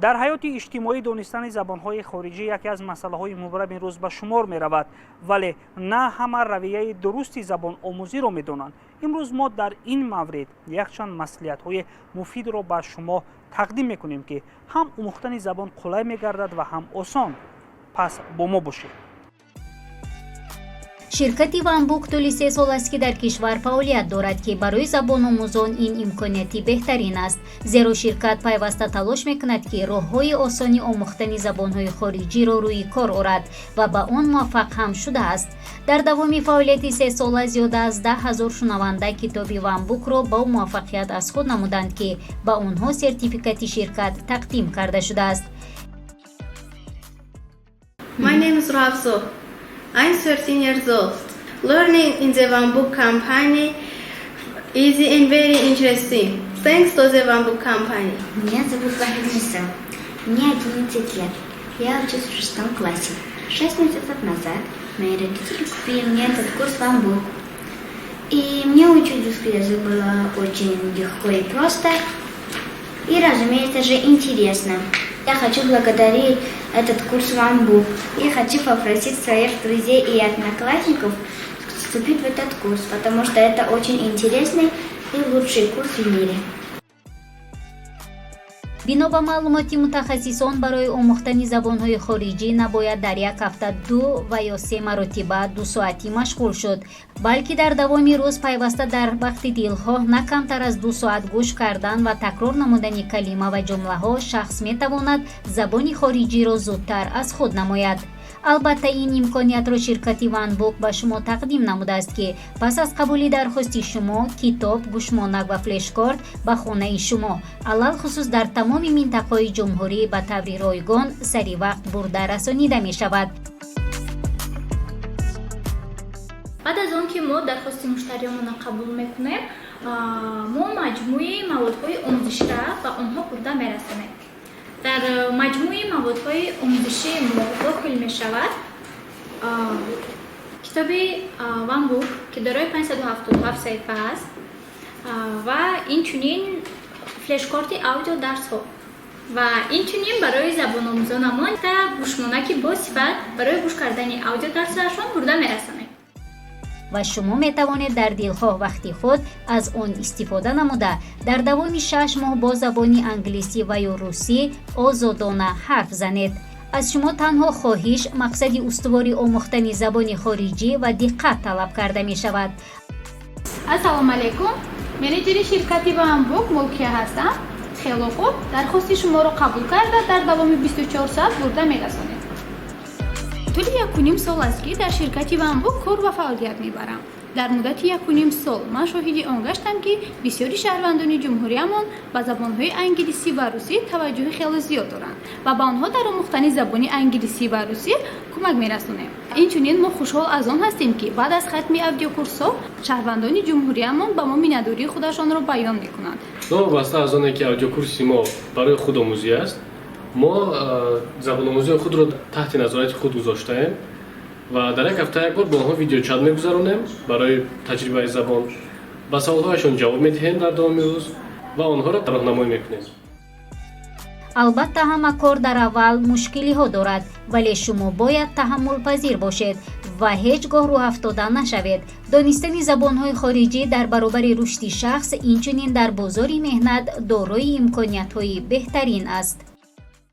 Дар ҳаёти иҷтимоӣ донистани забонҳои хориҷӣ яке аз масъалаҳои мубрами рӯз ба шумор меравад, вале на ҳама равияи дурусти забономӯзиро медонанд. Имрӯз мо дар ин маврид якчанд маслиҳатҳои муфидро ба шумо тақдим мекунем, ки ҳам омӯхтани забон қулай мегардад ва ҳам осон. Пас бо мо бошед. Ширкати «Ванбук» тӯли 3 сол аст, ки дар кишвар фаъолият дорад, ки барои забономӯзон ин имконияти беҳтарин аст, зеро ширкат пайваста талош мекунад, ки роҳҳои осони омӯхтани забонҳои хориҷиро рӯи кор орад ва ба он муваффақ ҳам шудааст. Дар давоми фаъолияти сесола зиёда аз 10 000 шунаванда китоби «Ванбукро» бо муваффақият аз худ намуданд, ки ба онҳо сертификати ширкат тақдим карда шудааст. My name is Ravzo. I'm 13 years old. Learning in the OneBook company easy and very interesting. Thanks to the OneBook company. Меня зовут Вахид. Мне 11 лет. Я учусь в шестом классе. 6 месяцев назад мои родители купили мне этот курс OneBook. И мне учить русский язык было очень легко и просто. И, разумеется же, интересно. Я хочу благодарить этот курс OneBook. И хочу попросить своих друзей и одноклассников вступить в этот курс, потому что это очень интересный и лучший курс в мире. Бино ба маълумоти мутахассисон, барои омӯхтани забонҳои хориҷӣ набояд дар як ҳафта ду ва ё се маротиба дусоатӣ машғул шуд, балки дар давоми рӯз пайваста дар вақти дилхоҳ на камтар аз 2 соат гӯш кардан ва такрор намудани калима ва ҷумлаҳо шахс метавонад забони хориҷиро зудтар аз худ намояд. Албатта, ин имкониятро ширкати «Ванбук» ба шумо тақдим намудааст, ки пас аз қабули дархости шумо китоб, гӯшмонак ва флешкорт ба хонаи шумо, алалхусус дар тамоми минтақаҳои ҷумҳурӣ, ба таври ройгон сари вақт бурда расонида мешавад. Баъд аз он ки мо дархости муштариёнро қабул мекунем, мо маҷмӯи маводҳои омӯзиширо ба онҳо бурда мерасонем. Дар маҷмӯи маводҳои омӯзишии мо дохил мешавад китоби «Ванбук», ки дорои 577 саҳифа аст, ва инчунин флешкорти аудиодарсҳо ва инчунин барои забономӯзонамон та гӯшмонаки бо сифат барои гӯш кардани аудиодарсҳояшон бурда мерасонем. Ва шумо метавонед дар дилхоҳ вақти худ аз он истифода намуда, дар давоми 6 моҳ бо забони англисӣ ва ё русӣ озодона ҳарф занед. Аз шумо танҳо хоҳиш, мақсади устувори омӯхтани забони хориҷӣ ва диққат талаб карда мешавад. Ассалому алайкум, менеҷери ширкати «Ванбук» Мулкия ҳастам. Хело хуб, дархости шуморо қабул карда, дар давоми 24 соат бурда мерасонем. Тӯли якуним сол аст, ки дар ширкати «Ванбук» кор ва фаъолият мебарам. Дар муддати якуним сол ман шоҳиди он гаштам, ки бисёри шаҳрвандони ҷумҳуриямон ба забонҳои англисӣ ва русӣ таваҷҷӯҳи хеле зиёд доранд ва ба онҳо дар омӯхтани забони англисӣ ва русӣ кӯмак мерасонем. Инчунин мо хушҳол аз он ҳастем, ки баъд аз хатми аудиокурсҳо шаҳрвандони ҷумҳуриямон ба мо миннатдории худашонро баён мекунанд. Новобаста аз оне ки аудиокурси мо барои худомӯзӣ аст, мо забономӯзии худро таҳти назорати худ гузоштаем ва дар як ҳафта як бор бо онҳо видеочат мегузаронем барои таҷрибаи забон, ба саволҳояшон ҷавоб медиҳем дар давоми рӯз ва онҳоро роҳнамоӣ мекунем. Албатта, ҳама кор дар аввал мушкилиҳо дорад, вале шумо бояд таҳаммулпазир бошед ва ҳеҷ гоҳ рӯҳафтода нашавед. Донистани забонҳои хориҷӣ дар баробари рушди шахс, инчунин дар бозори меҳнат дорои имкониятҳои беҳтарин аст.